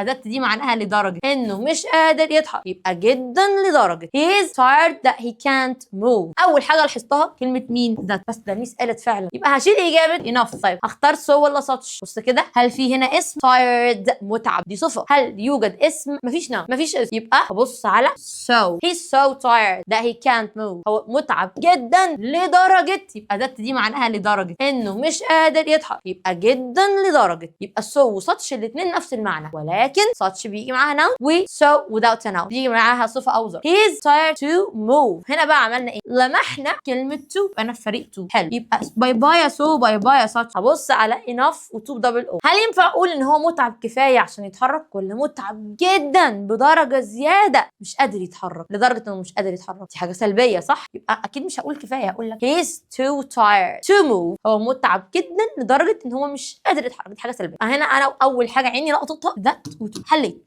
that دي معناها لدرجة انه مش قادر يتحرك، يبقى جدا لدرجة he is tired that he can't move. اول حاجة لاحظتها كلمة مين؟ that. بس ده ميس قالت فعلا، يبقى هشيل اجابه enough. طيب هختار so ولا such؟ بص كده، هل في هنا اسم؟ tired متعب، دي صفه. هل يوجد اسم؟ مفيش noun، مفيش اسم، يبقى هبص على so. he's so tired that he can't move. هو متعب جدا لدرجه، يبقى that دي معناها لدرجة انه مش قادر يتحرك، يبقى جدا لدرجه. يبقى so و such الاثنين نفس المعنى، ولكن such بيجي معاها noun و so without a noun بيجي معاها صفة او ظرف. he is tired to move. هنا بقى عملنا ايه؟ لمحنا كلمة to، انا في فريق to. حلو، يبقى bye bye يا so، bye bye يا such. هبص على enough و to double o. هل ينفع اقول ان هو متعب كفاية عشان يتحرك، ولا متعب جدا بدرجة زيادة مش قادر يتحرك، لدرجة انه مش قادر يتحرك؟ دي حاجة سلبيه، صح؟ يبقى اكيد مش هقول كفايه، هقول لك he is too tired to move. هو متعب جدا لدرجة ان هو مش قادر يتحرك، دي حاجة سلبيه. هنا انا اول حاجة عيني لقطتها that و to. حليت.